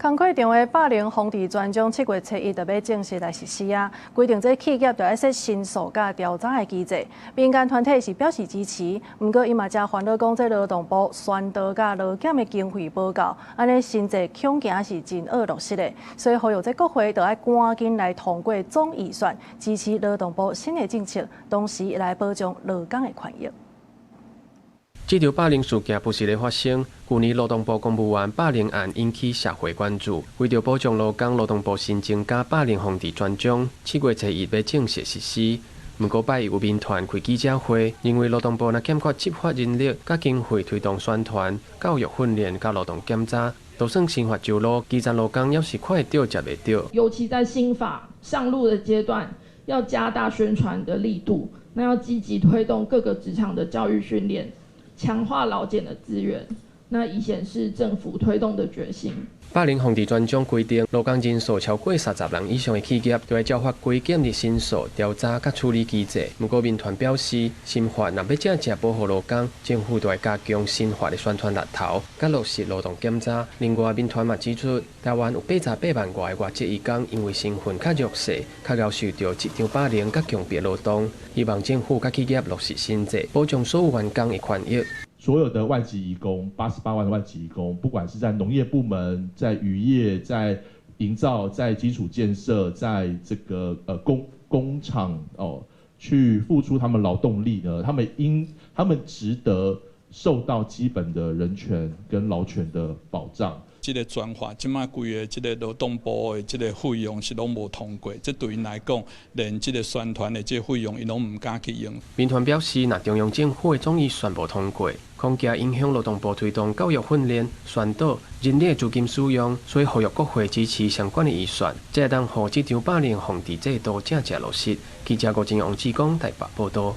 工課場的霸凌防治專章7月初一就欲正式來實施啊！規定這企業著愛設申訴佮調查的機制，民間團體是表示支持，毋過𪜶嘛誠煩惱講這勞動部宣導佮勞檢的經費無夠，按呢新制恐驚是真惡落實的，所以呼籲這國會著愛趕緊來通過總預算，支持勞動部新的政策，同時來保障勞工的權益。這場霸凌事件不時咧發生。舊年勞動部公務員霸凌案引起社會關注，為著保障勞工，勞動部新增加霸凌防治專章，7月初一欲正式實施。毋過拜一有民團開記者會，認為勞動部若欠缺執法人力、佮經費推動宣傳、教育訓練、佮勞動檢查，就算新法上路，基層勞工猶是看會著、食袂著。尤其在新法上路的階段，要加大宣傳的力度，那要積極推動各個職場的教育訓練。強化勞檢的資源，那以顯示政府推動的決心。霸凌防治專章規定，勞工人數超過30人以上的企業，著愛照法規建立申訴、調查佮處理機制。毋過民團表示，新法若欲真正保護勞工，政府著愛加強新法的宣傳力頭，佮落實勞動檢查。另外，民團嘛指出，台灣有88萬外个外籍移工，因為身份較弱勢，較𠢕受著職場霸凌佮強迫勞動。希望政府佮企業落實新制，保障所有員工的權益。所有的外籍移工，88萬的外籍移工，不管是在農業部門、在漁業、在營造、在基礎建設、在這個工廠哦，去付出他們勞動力呢，他們值得受到基本的人權跟勞權的保障。這个專法，這擺規个這个勞動部的這个費用是攏無通過，這對𪜶來講，連這个宣傳的這个費用，𪜶攏毋敢去用。民團表示，若中央政府的總預算無通過，恐驚影響勞動部推動教育訓練、宣導、人力資金使用，所以呼籲國會支持相關的預算，才會當予職場霸凌防治制度正正落實。記者郭靖、王志剛台北報導。